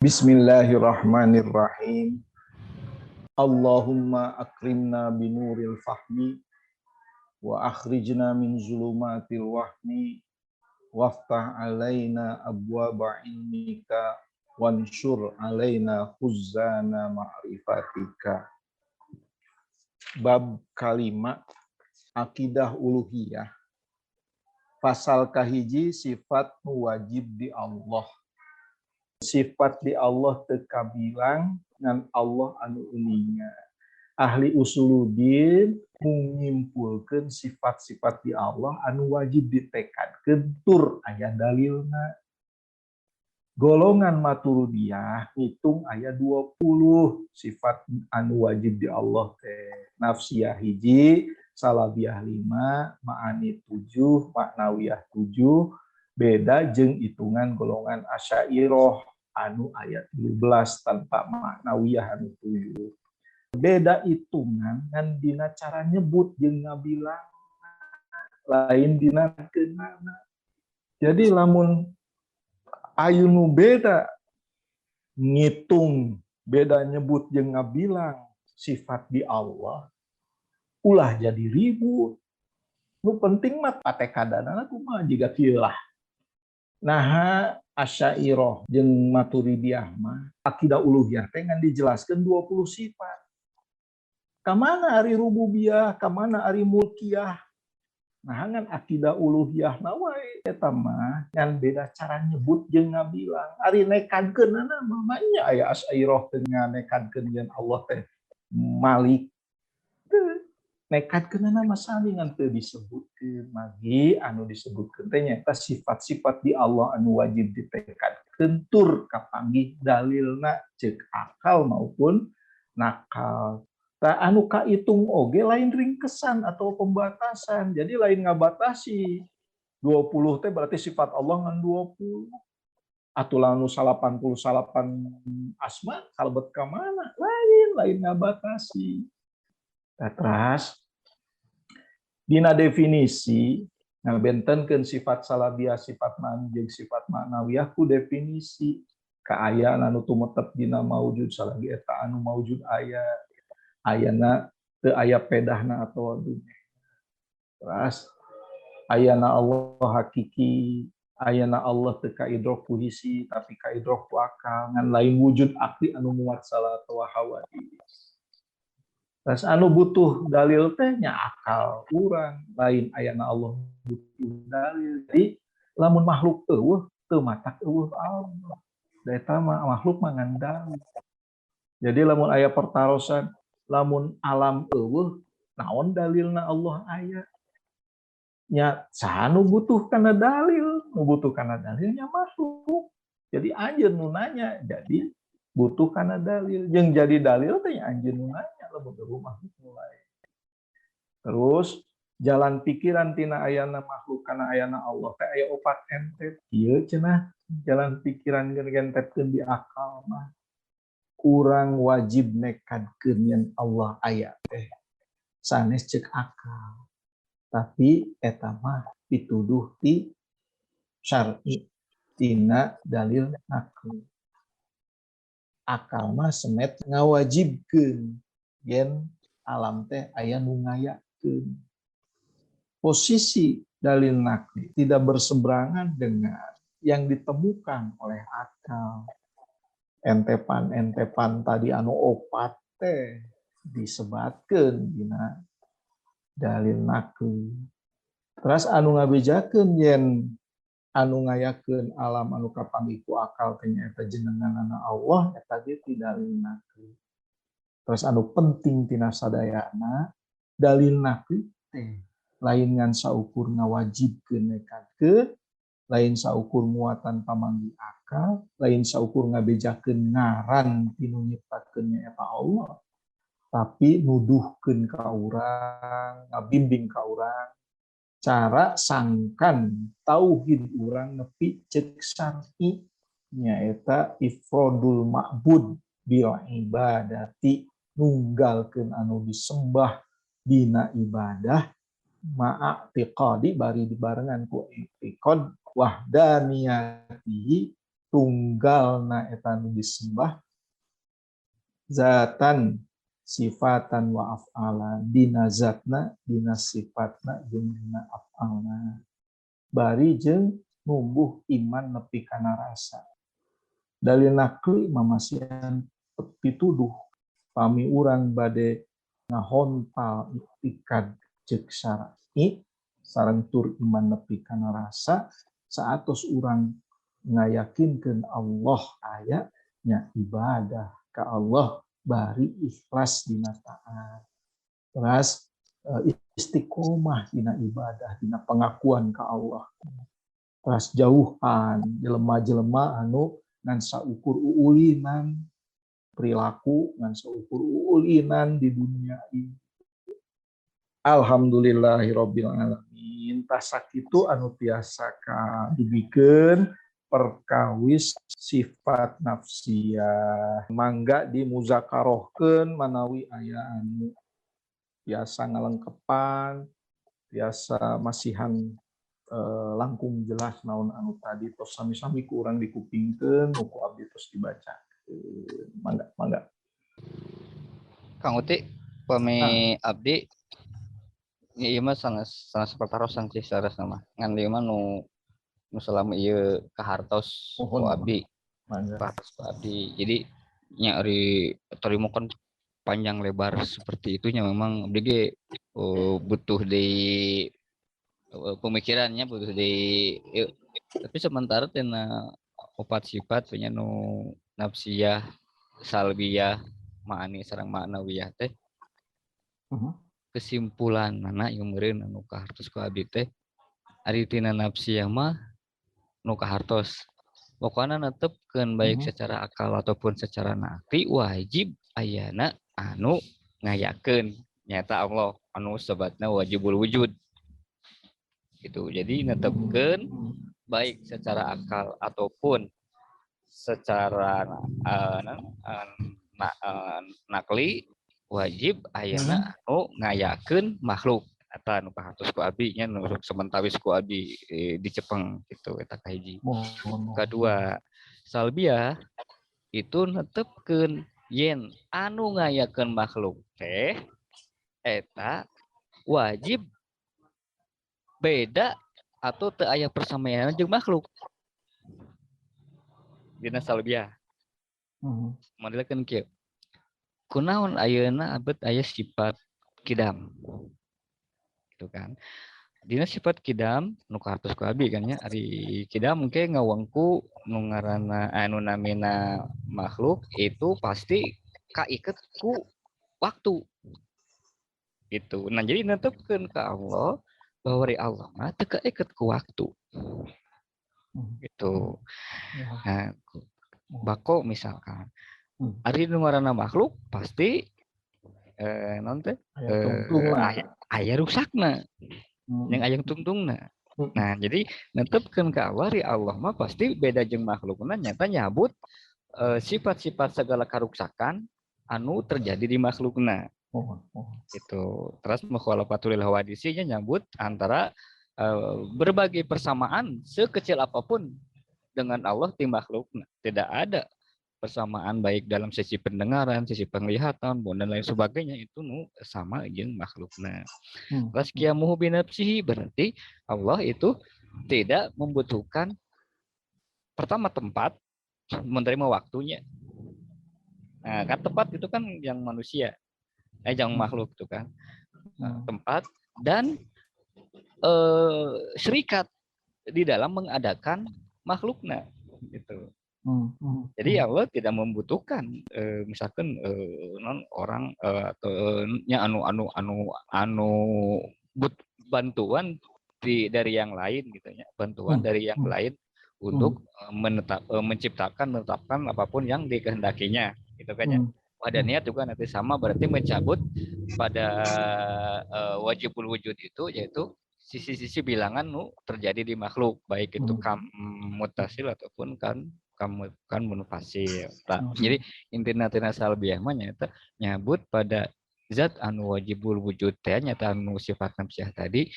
Bismillahirrahmanirrahim. Allahumma akrimna binuril fahmi wa akhrijna min zulumatil wahmi waftah alaina abwaba ilmika wansyur alaina khuzana ma'rifatika. Bab kalima, akidah uluhiyah. Pasal kahiji, sifat wajib di Allah. Sifat di Allah teu kabilang, ngan Allah anu uninga. Ahli usuluddin menyimpulkan sifat-sifat di Allah anu wajib ditekadkeun tur aya dalilna. Golongan Maturidiyah ngitung aya 20 sifat anu wajib di Allah teh. Nafsiyah hiji, salabiyah 5, ma'ani 7, maknawiyah 7, beda jeung hitungan golongan Asy'ariyah anu aya 13 tanpa maknawiyah anu 7. Beda hitungan ngan dina cara nyebut jeung ngabilang, lain dina kenana. Jadi lamun aya nu beda ngitung, beda nyebut jeung ngabilang sifat di Allah, ulah jadi ribut. Nu penting mah patekadana kumaha, jiga kieu lah. Nah, Asy'ariyah jeung Maturidiyah mah akidah uluhiyah teh ngan dijelaskeun 20 sifat. Kamana ari rububiyah, kamana ari mulkiyah? Nah, ngan akidah uluhiyah na wae eta mah ngan beda cara nyebut jeung ngabilang. Ari nekadkeunana mah nya aya Asy'ariyah teh nganekadkeun yen Allah teh Malik. Nekadkeunana mah sami, ngan teu disebutkeun. Magi anu disebutkeun teh nyaeta sifat-sifat di Allah anu wajib ditekadkeun tur kapanggih dalilna ceuk akal maupun nakal. Tah, anu kaitung oge lain ringkesan atau pembatasan. Jadi lain ngabatasi 20 teh berarti sifat Allah ngan 20. Atuh anu 89 asma kalebet ka mana? Lain, lain ngabatasi. Tah, teras dina definisi ngabentenkeun sifat salabiyah, sifat ma'ani jeung sifat maknawiyah ku definisi kaayaan anu tumetep dina maujud, salagi eta anu maujud aya, ayana teu aya pedahna atau dunya. Terus ayana Allah hakiki, ayana Allah teu kaidrok ku hisi tapi kaidrok ku akal, ngan lain wujud akli anu muat salah atau hawadis. Terus anu butuh dalil teh nya akal urang, lain ayana Allah butuh dalil. Jadi lamun makhluk euweuh, teu matak euweuh Allah. Da eta mah makhluk mah ngan dalil. Jadi lamun aya pertarosan, lamun alam euweuh, naon dalilna Allah aya? Nya saha nu butuh kana dalil? Nu butuh kana dalilnya makhluk. Jadi anjeun nu nanya, jadi butuh kana dalil. Jeung jadi dalil teh nya anjeun nu nanya, lamun euweuh makhluk mulai. Terus jalan pikiran tina ayana makhluk kana ayana Allah teh aya opat entet. Ieu cenah jalan pikiran gentetkeun di akal mah. Kurang wajib nekadkeun yen Allah aya teh sanes ceuk akal. Tapi eta mah pituduh ti syar'i, tina dalil nakli. Akal mah semet ngawajibkeun yen alam teh aya nu ngayakeun. Posisi dalil nakli tidak berseberangan dengan yang ditemukan oleh akal. Entepan-entepan tadi anu opat teh disebatkeun dina dalil nakli. Terus anu ngabejakeun yen anu ngayakeun alam anu kapanggih ku akal teh nyaeta jenenganana Allah, eta ge ti dalil nakli. Terus anu penting tina sadayana, dalil nakli teh lain ngan saukur ngawajibkeun nekadkeun, lain saukur muatan pamanggih akal, lain saukur ngabejakeun ngaran ti nu nyiptakeun nyaeta Allah, tapi nuduhkeun ka urang, ngabimbing ka urang cara sangkan tauhid urang nepi ceuk syar'i, nyaeta ifrodul ma'bud bil ibadati, nunggalkeun anu disembah dina ibadah, ma'atiqadi bari dibarengan ku i'tiqad wahdaniyatihi. Tunggalna eta nu disembah zatan sifatan wa af'alan, dina zatna, dina sifatna, jeung dina af'alna. Bari jeung numbuh iman nepi kana rasa. Dalil nakli mamasihan pituduh pami urang bade ngahontal iktikad ceuk syar'i sareng tur iman nepi kana rasa saatos urang ngayakinkeun Allah aya nya ibadah ka Allah bari ikhlas dina taat. Terus istiqomah dina ibadah, dina pengakuan ka Allah. Terus jauhan jelema-jelema anu ngan saukur uulinan perilaku, ngan saukur uulinan di dunia ini. Alhamdulillahirabbil alamin. Tah sakitu anu tiasa kadugikeun perkawis sifat nafsiyah. Mangga dimuzakarohkeun manawi aya anu biasa ngalengkepan, biasa masihan langkung jelas naon anu tadi tos sami-sami ku urang dikupingkeun, ku abdi tos dibacakeun. Mangga, mangga. Kang Uti, pami abdi ieu mah sanes sanes pertarosan sih saresna mah. Ngan ieu mah nu nu selama ieu kahartos ku abdi. Kahartos ku abdi. Jadi nya ari tarima kan panjang lebar seperti itunya memang abdi ge butuh di pemikirannya, butuh di tapi sementara tina opat sifat punya nu nafsiyah, salbiyah, ma'ani sareng ma'nawiyah teh. Kesimpulan mana ieu meureun anu kahartos ku abdi teh ari tina nafsiyah mah nu kahartos pokona netepkeun baik secara akal ataupun secara nakli wajib ayana anu ngayakeun nyata Allah anu sebatna wajibul wujud gitu. Jadi netepkeun baik secara akal ataupun secara nakli wajib ayana anu ngayakeun makhluk eta nu kahartos ku abdi nya nu sementawis ku abdi dicepeng gitu eta kahiji. Kedua, salbiah itu netepkeun yen anu ngayakeun makhluk teh eta wajib beda atau teu aya persamaan jeung makhluk. Dina salbiah. Modelkeun kieu. Kunaon ayeuna abet aya sifat kidam. Gitu kan. Dina sifat kidam nu kahartos ku abdi kan nya ari kidam engke ngawengku nu ngaranna anu namina makhluk itu pasti kaiket ku waktu. Gitu. Nah jadi netepkeun ka Allah bahwa ri Allah mah teu kaiket ku waktu. Gitu. Nah, bako misalkan ari nu ngaranna makhluk pasti naon teh aya rusakna. Yang aya tungtungna. Nah, jadi netepkeun ka Allah ri Allah mah pasti beda jeung makhlukna nyata nyabut sifat-sifat segala karuksakan anu terjadi di makhlukna. Gitu. Terus mukhalafatul hawadisi nya nyabut antara berbagai persamaan sekecil apapun dengan Allah di makhlukna. Tidak ada persamaan baik dalam sisi pendengaran, sisi penglihatan, dan lain sebagainya itu nu sama jeung makhlukna. Terus qiyamuhu binafsihi berarti Allah itu tidak membutuhkan pertama tempat menerima waktunya. Nah, kan tempat itu kan yang manusia, yang makhluk itu kan. Nah, tempat dan serikat di dalam mengadakan makhlukna gitu. Jadi Allah tidak membutuhkan misalkan non orang atau nya anu anu anu anu but bantuan dari yang lain gitu ya, bantuan dari yang lain untuk menciptakan, menetapkan apapun yang dikehendakinya gitu kan ya. Wadaniyat juga nanti sama berarti mencabut pada wajibul wujud itu yaitu sisi-sisi bilangan nu terjadi di makhluk baik itu kam mutasil ataupun kan kan munfasil. Jadi intina tina salbiah mah nyaeta nyabut pada zat anu wajibul wujud teh nyata anu sifat nafsiyah tadi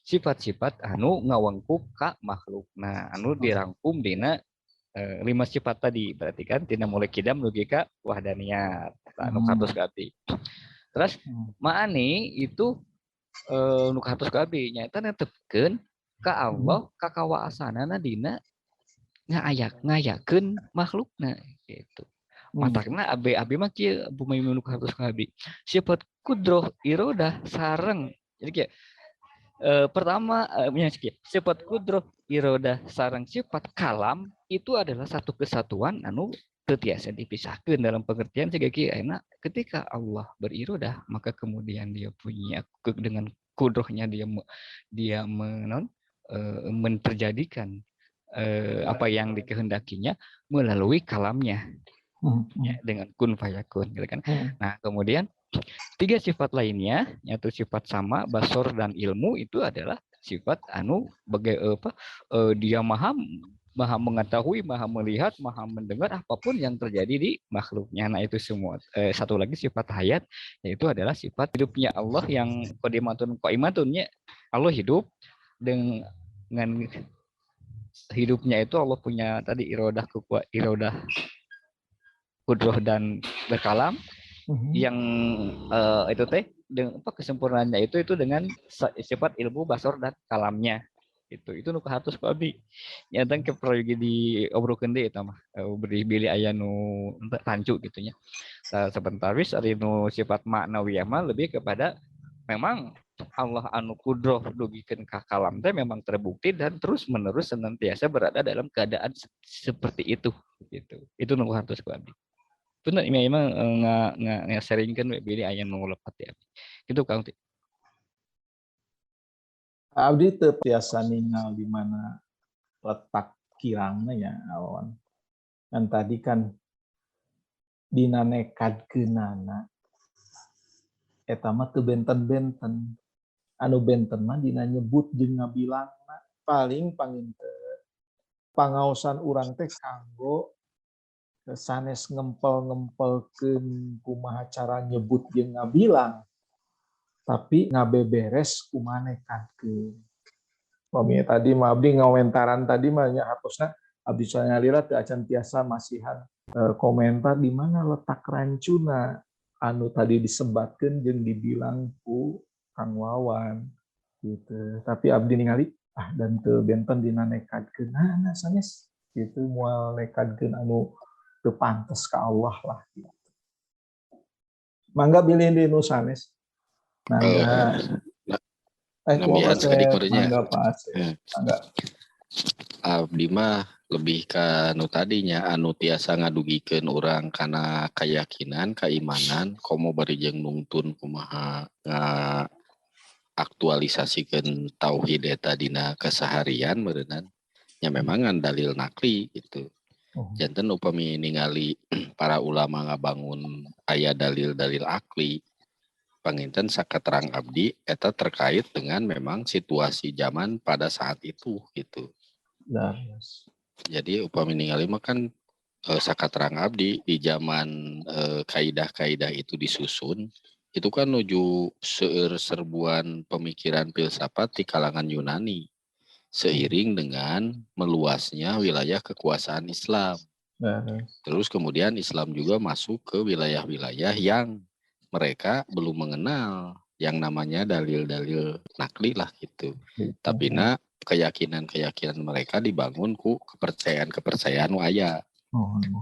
sifat-sifat anu ngawengku ka makhlukna anu dirangkum dina Lima sifat tadi berarti kan tina mulai kidam dugi ka wahdaniyat anu kahartos ka abdi. Terus ma'ani itu nu kahartos ka abdi nyaeta netepkeun ka Allah kakawaasanana dina ngayakeun makhlukna gitu. Matakna abi abi mah kieu bumi nu kahartos ka abdi. Sifat kudroh irodah sareng. Jadi kieu pertama sifat kudroh irodah sareng sifat kalam itu adalah satu kesatuan anu teu tiasa dipisahkeun dalam pengertian siga kieu ayeuna ketika Allah berirodah maka kemudian dia punya dengan kudrohnya dia dia menterjadikan apa yang dikehendakinya melalui kalamnya. Ya, dengan kun fayakun gitu kan. Nah, kemudian tiga sifat lainnya yaitu sifat sama, basor dan ilmu itu adalah sifat anu bagai apa dia maha maha mengetahui, maha melihat, maha mendengar apapun yang terjadi di makhluknya. Nah, itu semua. Satu lagi sifat hayat yaitu adalah sifat hidupnya Allah yang qadimatun qaimatunnya. Allah hidup dengan hidupnya itu Allah punya tadi irodah irodah kudroh dan berkalam yang itu teh dengan apa kesempurnaannya itu dengan sifat ilmu basor dan kalamnya itu nu kahartos ku abdi nyata ke proyek di obrolkeun deui eta mah beri bilih aya nu rancu gitu nya. Sebentar wis ari nu sifat maknawiyah mah lebih kepada memang Allah anu kudroh dugikeun ka kalam teh memang terbukti dan terus menerus senantiasa berada dalam keadaan seperti itu gitu. Itu nu kahartos ku abdi. Bener ini emang nggak sharingkeun we bilih aya nu lepat ya. Gitu Kang. Abdi teu tiasa ningal di mana letak kirangna ya awan. Dan tadi kan dina nekadkeunana eta mah teu benten-benten. Anu benten mah dina nyebut jeung ngabilangna paling panginten pangaosan urang teh kanggo sanes ngempel-ngempelkeun kumaha cara nyebut jeung ngabilang tapi ngabeberes kumaha nekadkeun. Pami tadi mah abdi ngawentaran tadi mah nya hartosna abdi nyalira teu acan tiasa masihan komentar di mana letak rancuna anu tadi disebatkeun jeung dibilang ku Kang Wawan gitu. Tapi abdi ningali dan teu benten dina nekadkeun nah sanes gitu moal nekadkeun anu teu pantes ka Allah lah gitu. Mangga bilih di nu sanes. Mangga. Mangga Pak Asep. Mangga. Abdi mah lebih ka nu tadinya anu tiasa ngadugikeun urang kana keyakinan, keimanan, komo bari jeung nungtun kumaha aktualisasikeun tauhid eta dina keseharian meureunnan nya memang ngan dalil nakli gitu. Janten upami ningali para ulama ngabangun aya dalil-dalil akli panginten sakaterang abdi eta terkait dengan memang situasi zaman pada saat itu gitu. Nah, yes. Jadi upami ningali mah kan sakaterang abdi di zaman kaidah-kaidah itu disusun itu kan nuju seueur serbuan pemikiran filsafat di kalangan Yunani seiring dengan meluasnya wilayah kekuasaan Islam. Terus kemudian Islam juga masuk ke wilayah-wilayah yang mereka belum mengenal yang namanya dalil-dalil nakli lah gitu. Tapi na keyakinan-keyakinan mereka dibangun ku kepercayaan-kepercayaan aya.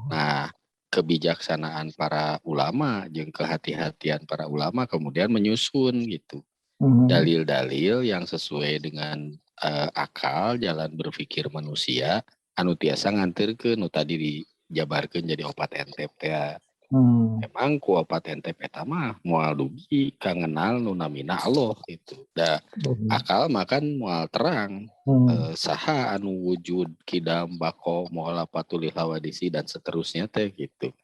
Nah, kebijaksanaan para ulama jeung kehati-hatian para ulama kemudian menyusun gitu. Dalil-dalil yang sesuai dengan akal jalan berpikir manusia anu tiasa nganterkeun nu tadi dijabarkeun jadi opat entep teh. Memang ku opat entep eta mah moal dugi ka ngenal nu namina Allah gitu. Da akal makan moal terang saha anu wujud kidam bako moal patulil hawadisi dan seterusnya teh gitu.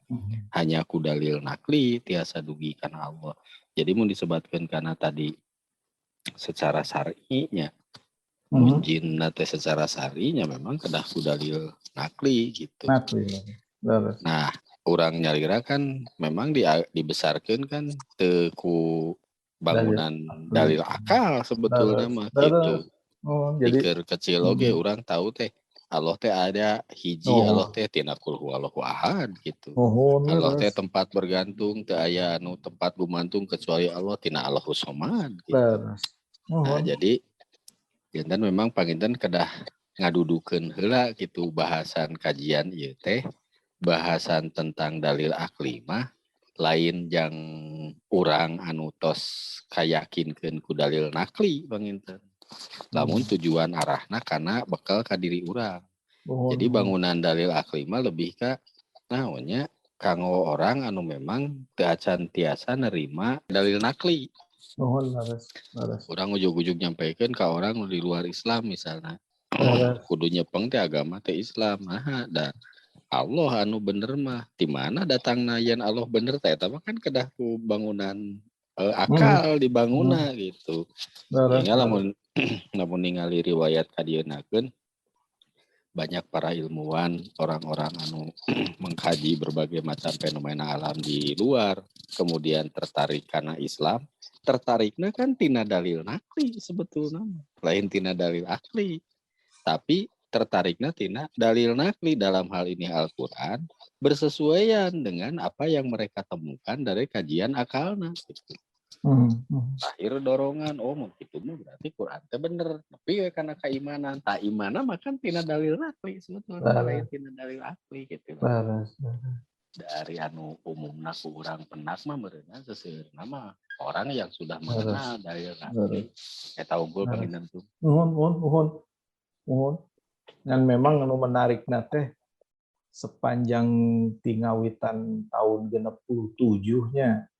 Hanya ku dalil nakli tiasa dugi kana Allah. Jadi mun disebatkeun kana tadi secara syar'inya mungkin nate secara syar'inya memang kedah ku dalil nakli gitu. Nakli. Nah, urang nyalira kan memang dibesarkan kan teu ku bangunan dalil akal sebetulnya mah gitu. Jadi pikir kecil oge urang tahu teh Allah teh ada hiji. Allah teh tina qul huwallahu ahad gitu. Allah teh tempat bergantung, teu aya anu tempat gumantung kecuali Allah, tina Allahu Somad gitu. Nah, jadi janten memang panginten kedah ngadudukeun heula gitu bahasan kajian ieu teh, bahasan tentang dalil akli mah lain jang urang anu tos kayakinkeun ku dalil nakli panginten. Lamun tujuan arahna karena bekal ka diri urang. Jadi bangunan dalil akli mah lebih ka naonnya kanggo orang anu memang teu acan tiasa nerima dalil nakli. Leres. Urang ujug-ujug nyampaikan ke orang di luar Islam misalnya. Kudu nyepeng teh agama teh Islam. Nah, da Allah anu bener mah di mana datangna yen Allah bener teh eta mah kan kedah ku bangunan akal dibangunna gitu. Sehingga lamun lamun ningali riwayat kadieunakeun banyak para ilmuwan, orang-orang anu mengkaji berbagai macam fenomena alam di luar, kemudian tertarik karena Islam, tertariknya kan tina dalil nakli sebetulnya, lain tina dalil akli, tapi tertariknya tina dalil nakli dalam hal ini Al-Quran bersesuaian dengan apa yang mereka temukan dari kajian akalna. Gitu. Akhir dorongan, oh mungkin itu mah berarti Quran teh bener, tapi ya karena keimanan, tak imana makan tina dalil nakli sebetulnya, lain tina dalil akli gitu. Dari anu umumna ku urang penak mah meureunna seseueurna mah orang yang sudah mengenal dalil nakli eta unggul panginten tuh. Nuhun, nuhun, nuhun. Nuhun. Dan memang anu menarikna teh sepanjang tingawitan tahun 67 nya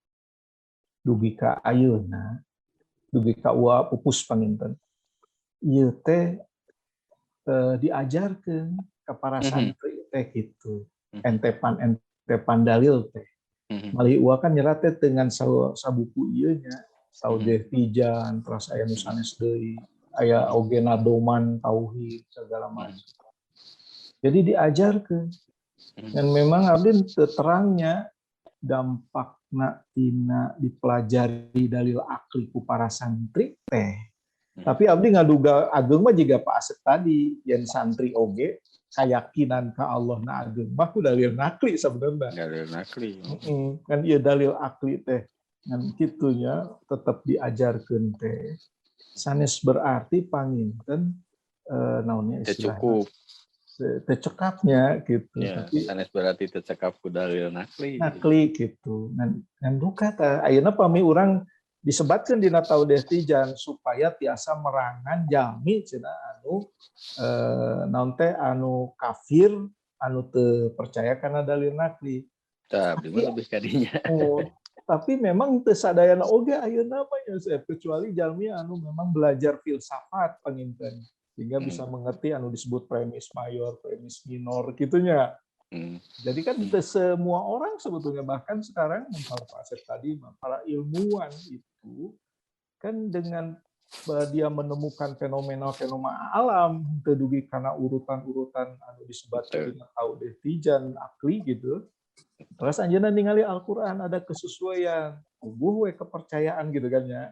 dugi ka ayeuna, dugi ka ua pupus panginten. Ieu teh diajarkeun ka para santri teh gitu. Entepan dalil teh. Malih ua kan nyerat teh dengan sabuku ieu nya, Saudeh Tijan, terus aya nu sanes deui, aya oge nadoman tauhid segala macam. Jadi diajarkeun. Dan memang abdi terangnya dampakna tina dipelajari dalil akli ku para santri teh. Tapi abdi ngaduga ageng mah jiga Pak Asep tadi, yen santri oge kayakinan ka Allah na ageng mah ku dalil nakli sebenarnya. Dalil nakli. Kan ieu dalil akli teh ngan kitunya tetep diajarkeun teh. Sanes berarti panginten naonnya istilahnya. Cukup. Teu cekapnya gitu. Ya, tapi sanes berarti teu cekap ku dalil nakli. Nakli gitu. Ngan duka tah ayeuna pami urang disebatkeun dina Taudeh Tijan supaya tiasa merangan jalmi cenah anu naon teh anu kafir anu teu percaya kana dalil nakli. Tah, abdi mah lebih kadinya. Oh, tapi memang teu sadayana oge ayeuna mah ya, kecuali jalmi anu memang belajar filsafat panginten sehingga bisa mengerti anu disebut premis mayor, premis minor gitunya. Jadi kan semua orang sebetulnya, bahkan sekarang kalau Pak Asep tadi para ilmuwan itu kan dengan dia menemukan fenomena-fenomena alam teu dugi kana urutan-urutan anu disebut dina Taudeh Tijan akli gitu. Terus anjeunna ningali Al-Qur'an ada kesesuaian, puguh we kepercayaan gitu kan ya.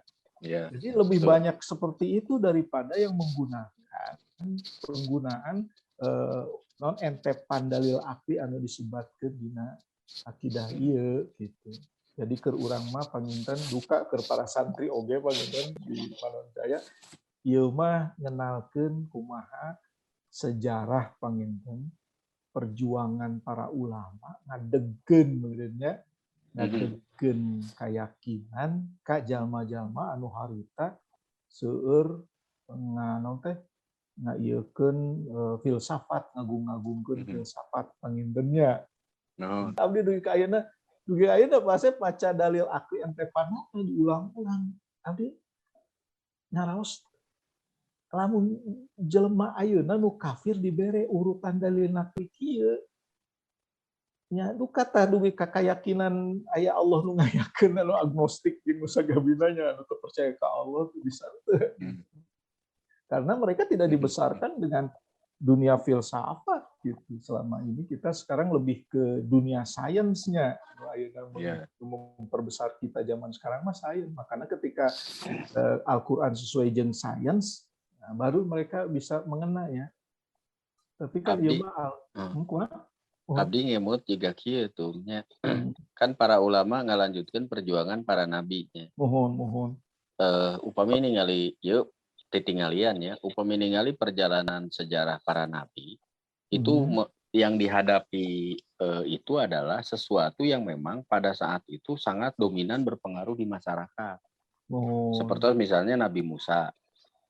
Ya, jadi lebih banyak seperti itu daripada yang menggunakan penggunaan non entepan dalil akli anu disebatkeun dina akidah ieu gitu. Jadi keur urang mah panginten duka keur para santri oge panginten di Manonjaya ieu mah ngenalkeun kumaha sejarah panginten perjuangan para ulama ngadegkeun meureunnya, ngadegkeun kayakinan ka jalma-jalma anu harita seueur nganaon teh ngaieukeun filsafat, ngagung-ngagungkeun filsafat pangintennya. No. Abdi dugi ka ayeuna, Pak Asep maca dalil akli entepanna diulang-ulang. Abdi ngaraos lamun jelema ayeuna nu kafir dibere urutan dalil nakli kieu. Nya duka tah dugi ka kayakinan aya Allah nu ngayakeun anu agnostik jeung nu sagabinanya anu teu percaya ka Allah teu bisa teu. Karena mereka tidak dibesarkan dengan dunia filsafat gitu. Selama ini kita sekarang lebih ke dunia sainsnya. Memperbesar kita zaman sekarang mah sains. Makanya ketika Al-Quran sesuai jeung sains, nah baru mereka bisa mengena ya. Tapi kan Abdi, ieu mah kumaha? Oh. Abdi ngemut jiga kieu tuh nya. Kan para ulama ngalanjutkeun perjuangan para nabi nya. Mohon, mohon. Upami ningali ieu titinggalian ya, upami ningali perjalanan sejarah para nabi itu yang dihadapi itu adalah sesuatu yang memang pada saat itu sangat dominan berpengaruh di masyarakat. Seperti misalnya Nabi Musa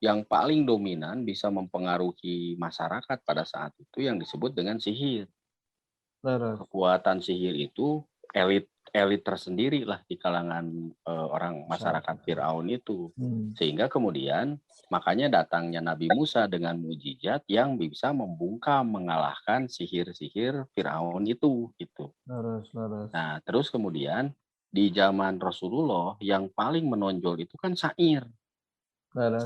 yang paling dominan bisa mempengaruhi masyarakat pada saat itu yang disebut dengan sihir. Kekuatan sihir itu elit tersendiri lah di kalangan orang masyarakat Firaun itu. Sehingga kemudian makanya datangnya Nabi Musa dengan mujizat yang bisa membungkam, mengalahkan sihir-sihir Firaun itu gitu. Leres. Nah, terus kemudian di zaman Rasulullah yang paling menonjol itu kan syair.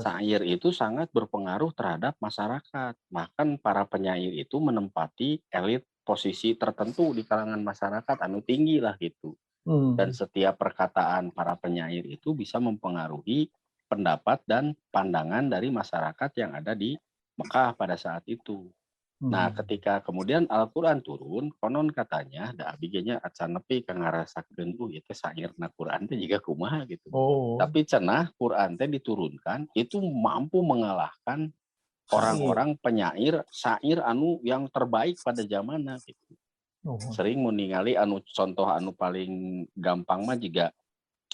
Syair itu sangat berpengaruh terhadap masyarakat. Bahkan para penyair itu menempati elit posisi tertentu di kalangan masyarakat anu tinggi lah gitu. Dan setiap perkataan para penyair itu bisa mempengaruhi pendapat dan pandangan dari masyarakat yang ada di Mekah pada saat itu. Nah, ketika kemudian Al-Qur'an turun, konon katanya da abi ge nya acan nepi ka ngarasakeun ieu teh syairna Qur'an teh jiga kumaha gitu. Tapi cenah Qur'an teh diturunkan itu mampu mengalahkan orang-orang penyair syair anu yang terbaik pada zamanna gitu. Sering meningali anu contoh anu paling gampang mah jiga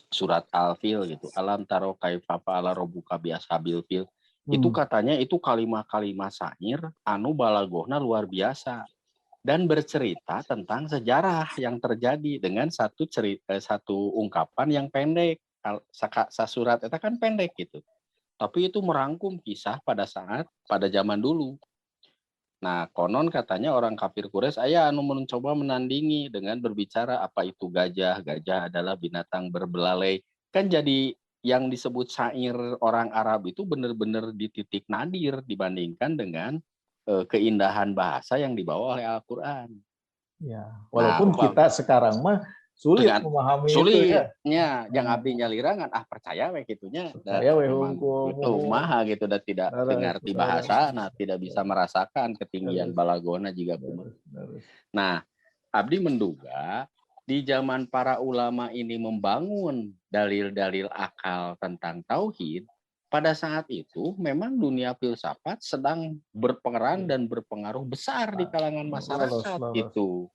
surat Al-Fil gitu. Alam taro kaifa fa'ala rabbuka bi ashabil fil. Itu katanya itu kalimat-kalimat syair anu balagohna luar biasa dan bercerita tentang sejarah yang terjadi dengan satu cerita, satu ungkapan yang pendek. Sasurat eta kan pendek gitu. Tapi itu merangkum kisah pada zaman dulu. Nah, konon katanya orang kafir Quraisy aya anu mencoba menandingi dengan berbicara apa itu gajah, gajah adalah binatang berbelalai. Kan jadi yang disebut syair orang Arab itu benar-benar di titik nadir dibandingkan dengan keindahan bahasa yang dibawa oleh Al-Qur'an. Ya, walaupun Nah, kita sekarang mah sulit dengan memahami sulit. Itu ya. Nya, yang abdi nyalirangan ah percaya we kitunya. Percaya we Memang hungkul. itu maha gitu dan tidak mengerti bahasa, nah tidak bisa merasakan ketinggian balagona juga kumaha. Nah, abdi menduga di zaman para ulama ini membangun dalil-dalil akal tentang tauhid, pada saat itu memang dunia filsafat sedang berperan dan berpengaruh besar di kalangan masyarakat gitu.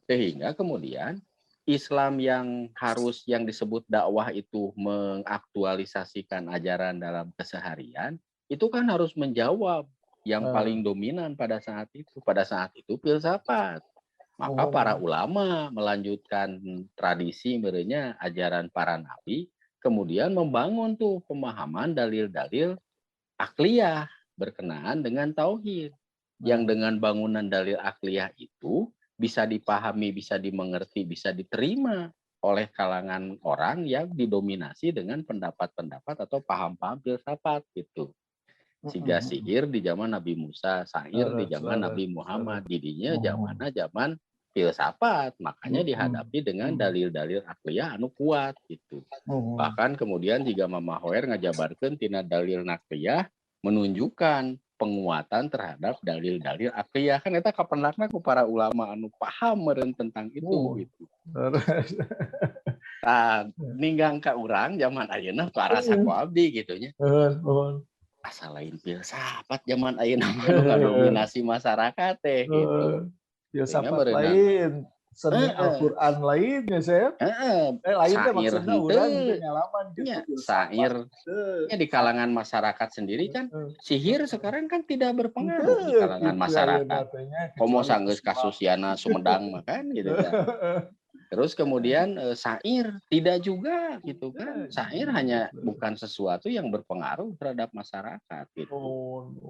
Sehingga kemudian Islam yang harus yang disebut dakwah itu mengaktualisasikan ajaran dalam keseharian, itu kan harus menjawab yang paling dominan pada saat itu. Pada saat itu filsafat. Maka para ulama melanjutkan tradisi merenya ajaran para nabi, kemudian membangun tuh pemahaman dalil-dalil akliyah berkenaan dengan tauhid. Yang dengan bangunan dalil akliyah itu bisa dipahami, bisa dimengerti, bisa diterima oleh kalangan orang yang didominasi dengan pendapat-pendapat atau paham-paham filsafat gitu. Sehingga sihir di zaman Nabi Musa, syair di zaman Nabi Muhammad, didinya zamanna zaman filsafat, makanya dihadapi dengan dalil-dalil akliyah anu kuat gitu. Bahkan kemudian jika Mama Hoer ngajabarkeun tina dalil nakliyah menunjukkan penguatan terhadap dalil-dalil akliyah, kan eta kapendakna ku para ulama anu paham meureun tentang itu gitu. Tah ninggang ka urang zaman ayeuna parasa ku abdi gitu nya. Asa lain filsafat zaman ayeuna mah nu ngadominasi masyarakat teh gitu. Filsafat lain, seni Al-Qur'an lain ya saya. Lain teh maksudna urang pengalaman gitu. Syair nya di kalangan masyarakat sendiri kan sihir sekarang kan tidak berpengaruh di kalangan masyarakat. Komo sanggeus kasus Yana Sumedang mah kan gitu kan. Terus kemudian syair tidak juga gitu kan. Syair hanya bukan sesuatu yang berpengaruh terhadap masyarakat gitu.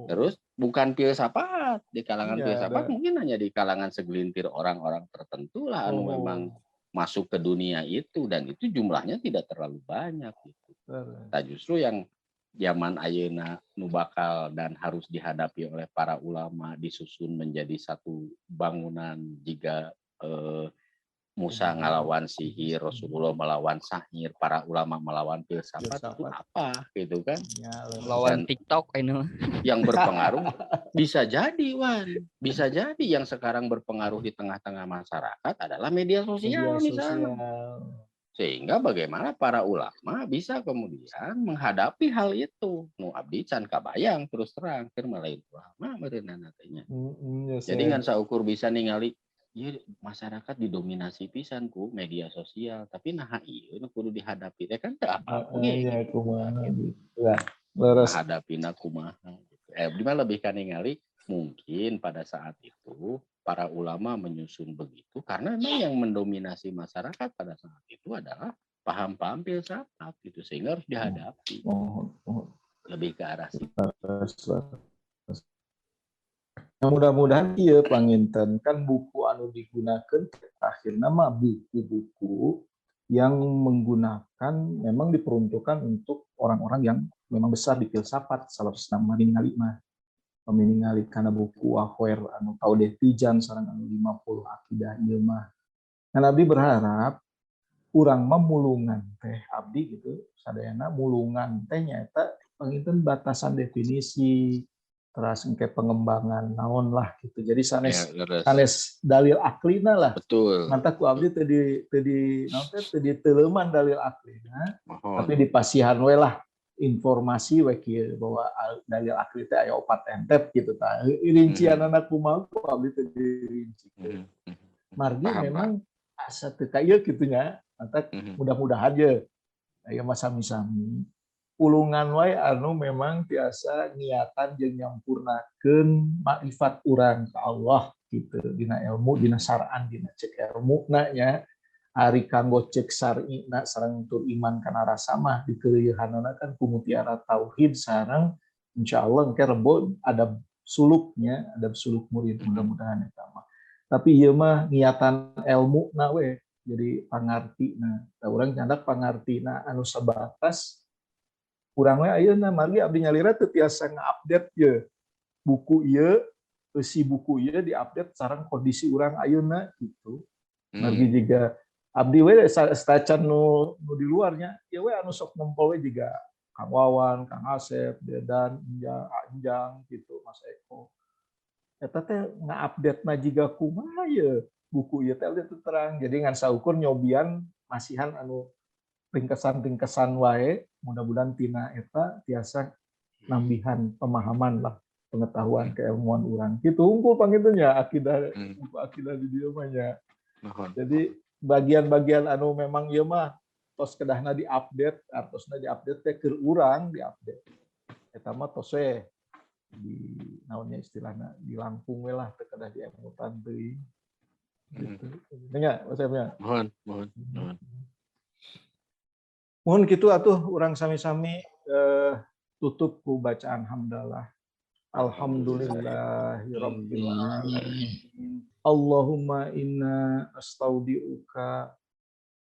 Terus bukan filsafat di kalangan filsafat mungkin hanya di kalangan segelintir orang-orang tertentu lah anu memang masuk ke dunia itu dan itu jumlahnya tidak terlalu banyak gitu. Nah, justru yang zaman ayeuna nu bakal dan harus dihadapi oleh para ulama disusun menjadi satu bangunan jika Musa ngalawan sihir, Rasulullah melawan sahir, para ulama melawan filsafat itu apa gitu kan? Ya, melawan TikTok ini. Yang berpengaruh bisa jadi Wan, bisa jadi yang sekarang berpengaruh di tengah-tengah masyarakat adalah media sosial misalnya. Sehingga bagaimana para ulama bisa kemudian menghadapi hal itu. Nu abdi can kabayang terus terang keur lain ulama meureunana teh nya. Jadi ngan saukur bisa ningali ieu masyarakat didominasi pisan ku media sosial, tapi naha ieu nu kudu dihadapi teh kan teu apa oge. Iya kumaha gitu. Lah, leres hadapina kumaha gitu. Abdi mah lebih ka ningali mungkin pada saat itu para ulama menyusun begitu karena memang yang mendominasi masyarakat pada saat itu adalah paham-paham filsafat gitu, sehingga harus dihadapi. Lebih ke arah situ. Nah, mudah-mudahan ieu panginten kan buku anu digunakan akhirnya mah buku-buku yang menggunakan memang diperuntukkan untuk orang-orang yang memang besar di filsafat salah nama ningali mah ningali kana buku Wahwer anu Taudeh Tijan sareng anu 50 akidah ieu mah. Nah, abdi berharap urang mah mulungan teh abdi gitu sadayana mulungan teh nyaeta panginten batasan definisi teras engke pengembangan naon lah gitu. Jadi sanes ya, sanes dalil aklina lah. Betul. Mantap ku abdi teu di naon teh teu diteuleman dalil aklina. Tapi dipasihan we lah informasi we kieu bahwa dalil akli teh aya opat entep gitu tah. Rincianana kumaha ku abdi teu dirincikeun. Margi memang asa teu ka ieu kitu nya. Mantap mudah-mudahan ye aya mah sami-sami pulungan wae anu memang tiasa niatan jeung nyampurnakeun makrifat urang ka Allah gitu dina ilmu dina syar'an dina cek ilmu na nya ari kanggo cek syar'ina sareng tur iman kana rasa mah dikeuleuhanana kan ku mutiara tauhid sareng insyaallah engke rebo ada suluknya ada suluk murid mudah-mudahan eta mah tapi ieu mah niatan ilmu na we jadi pangartina tah urang nyandak pangartina anu sabatas urang we ayeuna margi abdi nyalira teu tiasa nga-update ye buku ieu eusi buku ieu di-update sareng kondisi urang ayeuna gitu. Margi jiga abdi we stacan nu di luarnya ieu we anu sok nempel we jiga Kang Wawan, Kang Asep, Dedan, Enjang gitu, Mas Eko. Eta teh nga-update na jiga kumaha ye buku ieu teh teu terang. Jadi ngan saukur nyobian masihan anu ringkesan-ringkesan wae mudah-mudahan tina eta tiasa nambihan pemahaman lah pengetahuan keilmuan urang kitu unggul panginten nya akidah buku akidah di dieu mah nya. Jadi bagian-bagian anu memang ieu mah tos kedahna diupdate artosna diupdate teh keur urang diupdate eta mah tos we di naonnya istilahna dilangkung we lah teu kedah diemutan teuing gitu. Nya Mas nya. Mohon. Mohon kitu atuh urang sami-sami tutup ku bacaan hamdalah. Alhamdulillahirabbil alamin. Allahumma inna astaudiuka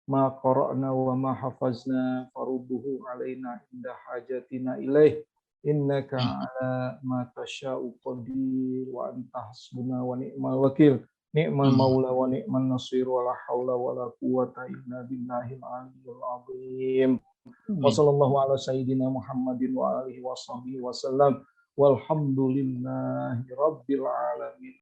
ma qara'na wa ma hafazna farudduhu alaina inda hajatina ilaih. Innaka ala ma tasya'u qadir wa anta hasbuna wa ni'mal wakil. Ni'mal maula wa ni'man nasir wa la haula wa la quwata illa billahil aliyyil azim. Wa sallallahu ala sayyidina Muhammadin wa alihi wa sahbihi wa sallam. Walhamdulillahi rabbil alamin.